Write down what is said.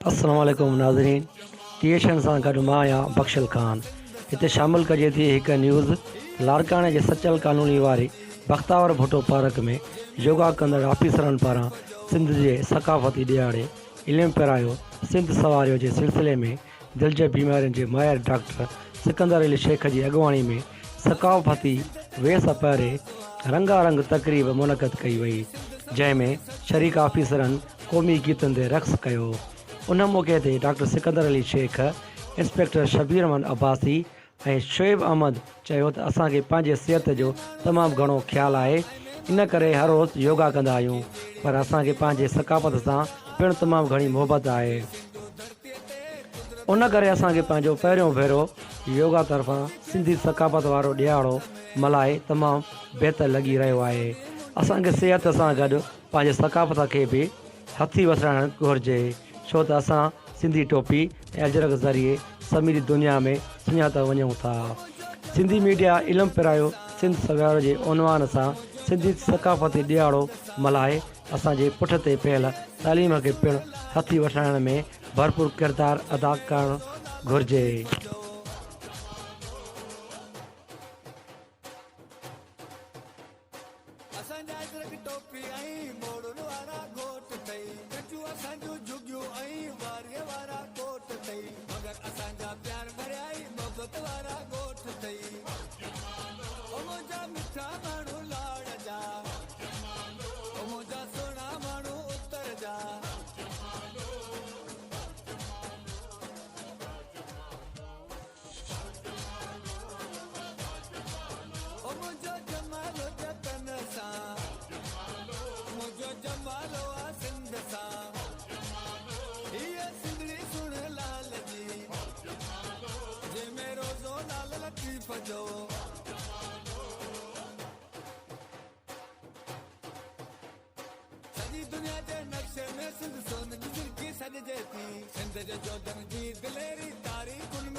السلام عليڪم ناظرين ٽي ايشن سان گڏ مان آهيان بخشل خان هتي شامل ڪجي ٿي هڪ نيوز لاڙڪاڻي جي سچل ڪالوني واري بختاور ڀٽو پارڪ ۾ يوگا ڪندڙ آفيسرن پاران سنڌ جي ثقافتي ڏهاڙي علم پرايو سنڌ سنواريو جي سلسلي ۾ دل جي بيمارين جي ماهر ڊاڪٽر سڪندر علي شيخ جي اڳواڻي ۾ ثقافتي ويس پهري رنگا رنگ تقريب منعقد ڪئي وئي جنهن ۾ شريڪ آفيسرن قومي گيتن تي رقص ڪيو ان موقعي تي ڊاڪٽر سڪندر علي شيخ، انسپيڪٽر شبير احمد عباسي ۽ شعيب احمد چيو ته اسان کي پنهنجي صحت جو تمام گهڻو خيال آهي ان ڪري هر روز يوگا ڪندا آهيون پر اسان کي پنهنجي ثقافت سان پڻ تمام گهڻي محبت آهي ان ڪري اسان کي پنهنجو پهريون ڀيرو يوگا طرفان سنڌي ثقافت وارو ڏهاڙو ملهائي تمام بهتر لڳي رهيو آهي اسان کي صحت سان گڏ پنهنجي ثقافت کي به هٿي وسرائڻ گهرجي ڇو ته اسان سنڌي ٽوپي ۽ اجرڪ ذريعي سميري دنيا ۾ سڃاتا وڃون ٿا. سنڌي ميڊيا علم پرايو سنڌ سويارو جي عنوان سان سنڌي ثقافتي ڏهاڙو ملهائي اسان جي پٺ تي پيل تعليم کي پڻ هٿي وٺرائڻ ۾ ڀرپور ڪردار ادا ڪرڻ گهرجي. اسان جا اجرڪ ٽوپي ۽ موڙن وارا گهوٽ ٿئي، ڪچون اسان جون جهڳيون ۽ واريء وارا ڪوٽ ٿئي، مگر اسان جا پيار ڀريائي محبت وارا ڳوٺ ٿئي. او منهنجا مٺا ماڻهو لاڙ جا، او منهنجا سهڻا ماڻهو اتر جا. او منهنجو جمالو جتن سان، منهنجو جمالو آ سنڌ سان، هيء سنڌڙي سڻ لال جي، جنهن ۾ روزو لال لطيف جو. سڄي دنيا جي نقشي ۾ سنڌ سون جي سرخي سڏجي ٿي، سنڌ جي جوڌن جي دليري تاريخن ۾.